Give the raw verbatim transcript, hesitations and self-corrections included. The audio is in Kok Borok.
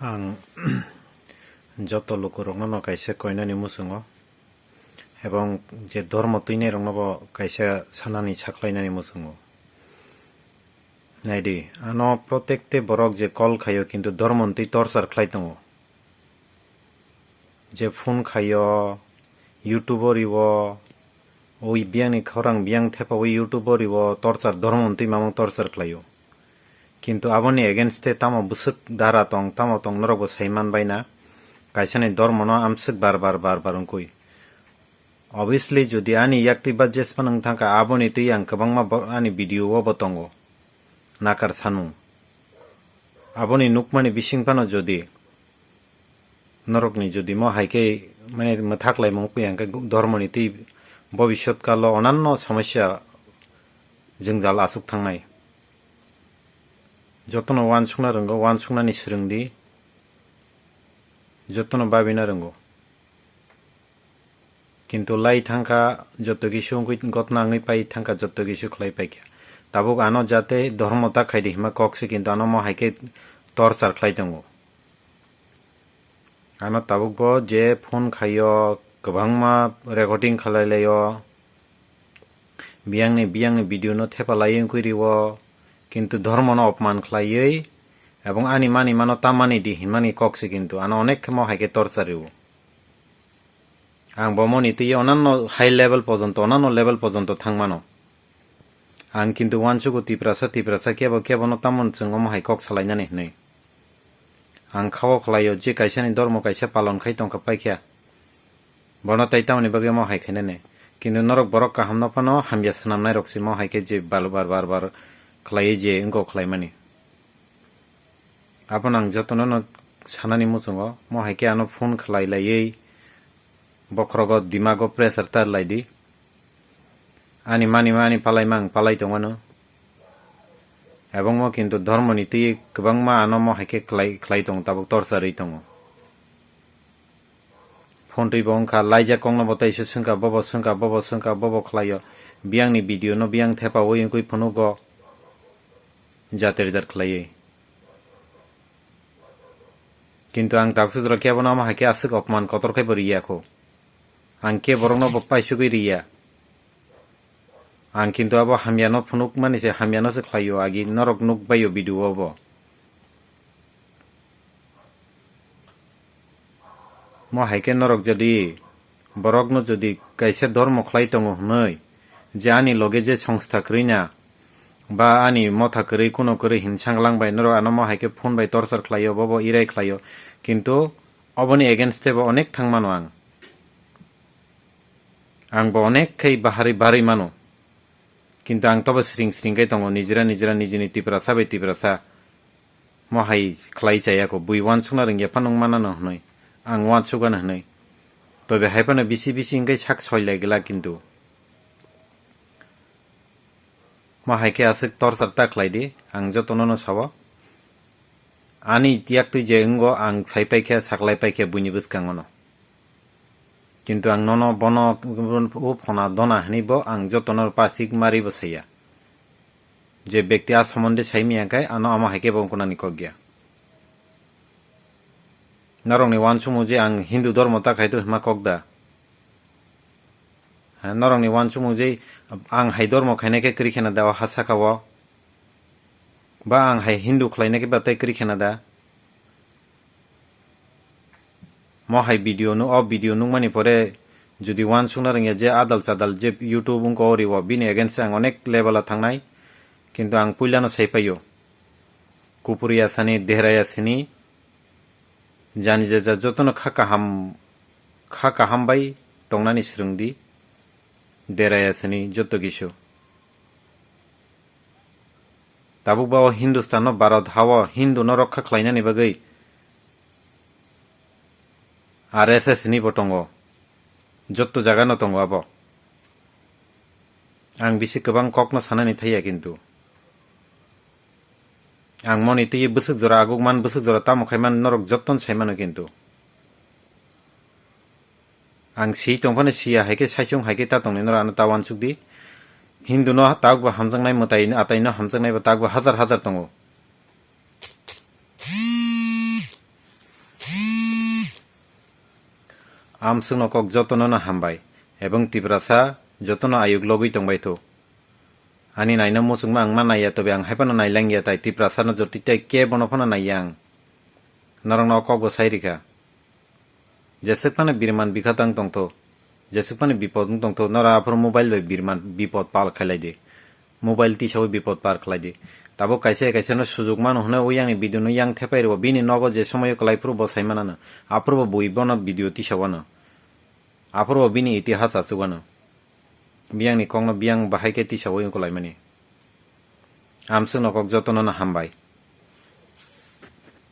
Ang joto lukurokno no kaisa koinani muchungo, ebong je dhormo twinairokno bo kaisa sanani saklainani muchungo. Naidi, ano protekte borok je call khaio, kintu dhormo ni twi torchar khlai tongo. Je phone khaio, YouTube o riwo, oi biyangni khorang biyang thepa oi YouTube o riwo torchar, dhormo ni twi mamung torchar khlaio. Kintu aboni against e tamo bwswk dara tong, tamo tong norok bo sai man bai na. Kaisani dhormo no amswk bar bar, bar bar wngkui. Obviously, jodi ani yaktwi ba jespan wng thangkha, aboni twi ang kwbangma bo-, ani video o bo tongo. Nakar sanmung. Aboni nukmani bising phano jodi norokni jodi mo hai khe mane mwthak laimung wngkha, hwnkhe dhormoni twi bobiswt kalo onanno somosya jwngjal aswk thangnai. Jotono uansukna rwngo, uansuknani swrwng di, jotono babina rwngo. Kintu lai thangkha, joto kisu wngwi gotna wngwi pai thangkha, joto kisu khlai paikha. Tabuk ano jate dhormo ta khaidi hima kok se, kintu ano mo hai khe torchar khlai tongo. Ano tabuk bo je phone khaio, kwbangma recording khlai laio, biyangni, biyangni video no thepa lai wngwi riwo, kintu dhormo no opman khlaiwi, ebong ani mani mano ta mani di hinmani kok se, kintu ano onek khe mo hai khe torchar riwo. Ang bo moni twi onanno high level pojonto, onanno level pojonto thangmano. Ang kintu uansugo Tiprasa, Tiprasa kebo, kebono tamon chwng omo hai kok salainani hwnwi. Ang khao khlaio je kaisani dormo kaisa palon khai tongkha paikha. Bono tai tamoni bagwi omo hai khainani. Kintu norok borok kahamno phano hamya swnamnairok se mo hai khe je bal bar bar bar khlaiwi je wngkok khlaimani. Abono ang jotono no sanani muchungo, mo hai khe ano phone khlai laiwi bokhorogo dimago pressure tar lai di. Ani mani mani palai mang palai tongmano. Ebong mo kintu dhormoni twi kwbangma ano mo hai khe khlai, khlai tongo, tabuk torchar wi tongo. Phone twi bo wngkha, laijak kokno bo tei se swngkha, bobo swngkha, bobo swngkha, bobo khlaio. Biyangni video no biyang thepa wi wngwi phunugo. Jater jat khlaiwi. Kintu ang taksu jora kebono omo hai khe aswk opman kotor khai bo riya kho. Ang khe borokno bo paisugwi riya. Ang kintu abo hamyano phunukmani se hamyano se khlaio, agi norok nukbaio video o bo. Mo hai khe norok jodi borokno jodi kaisa dormo khlai tongo hwnwi, je ani loge je songstha kwrwi na, ba ani motha kwrwi kuno kwrwi hin sanglang bai norok ano mo hai khe phone bai torchar khlaio, bobo irai khlaio, kintu oboni against tebo onek thang mano ang. Ang bo onek khai bahari barwi mano. Kintu ang tobo sring sring khai tongo, nijra nijra nijini Tiprasa bai Tiprasa. Mo hai khlai chaya kho, bui uansukna rwngya phano wng manano hwnwi. Ang uansukgano hwnwi. Tobe hai phano bisi bisi wngkhe sak soi lai glak kintu. Mo hai khe aswk torchar ta khlai di, ang jotono no sao. Ani yaktwi je wngo ang sai paikha, saklai paikha buini bwskango no. Kintu ang nono bono o phona dona hwnwi bo ang jotono pasik mari bo saya. Je bekti a somonde sai miya khe ano amo hai khe bo wngkuna ni kok ya. Norokni uansukmung je ang Hindu dormo ta khai to hima kok da. Ha, norokni uansukmung je ang hai dormo khaina khe kwrwi khena da o ha saka o. Ba ang hai Hindu khlaina khe ba tei kwrwi khena da. Mo hai video no, o video nukmani pore jodi uansukna rwngya je adal chadal je YouTube wngkha o ri o bini against ang onek level o thangnai. Kintu ang puilano sai paio. Kupuri asani, Deherai asini, jani jaja jotono kha kaham, kha kaham bai tongnani swrwng di, Deherai asini joto kisu. Tabuk ba o Hindustan no Bharat ha o Hindu no rokha khlainani bagwi R S S ni bo tongo, jotto jaga no tongo abo. Ang bisi kwbang kok no sanani thaiya kintu. Ang moni twi bwswk jora aguk man, bwswk jora tamo khai man, norok jotton sai mano kintu. Ang si tong phano siya, hai khe saichung, hai khe ta tongni norok ano ta uansuk di. Hindu no tak bo hamjaknai, mwtai atai no hamjaknai bo tak bo hajar hajar tongo. Amswkno kok jotono no hambai, ebong Tiprasa jotono ayuk lobwi tongbai tho. Ani naina muchungma ang ma naiya, tobe ang haipano nailangya, tai Tiprasano jotitei kebono phano naiya ang. Norokno o kokbo sai rikha. Jeswk phano birman bikha tang tongtho, jeswk phano bipod wng tongtho, nora aphuru mobile bai birman bipod pal khailai di. Mobile tisawi bipod par khlai di. Tabuk kaisa kaisa no sujuk mano hwnwi o yang ni video no yang thepai rwo, bini nogo je somoyo kwlai phuru bo sai manano. Aphuru bo bui bono video tisawano. Aphuru bo bini itihas achugano. Biyang ni kokno biyang bahai khe tisawi wng kwlai mani. Amswk no kok jotono no hambai.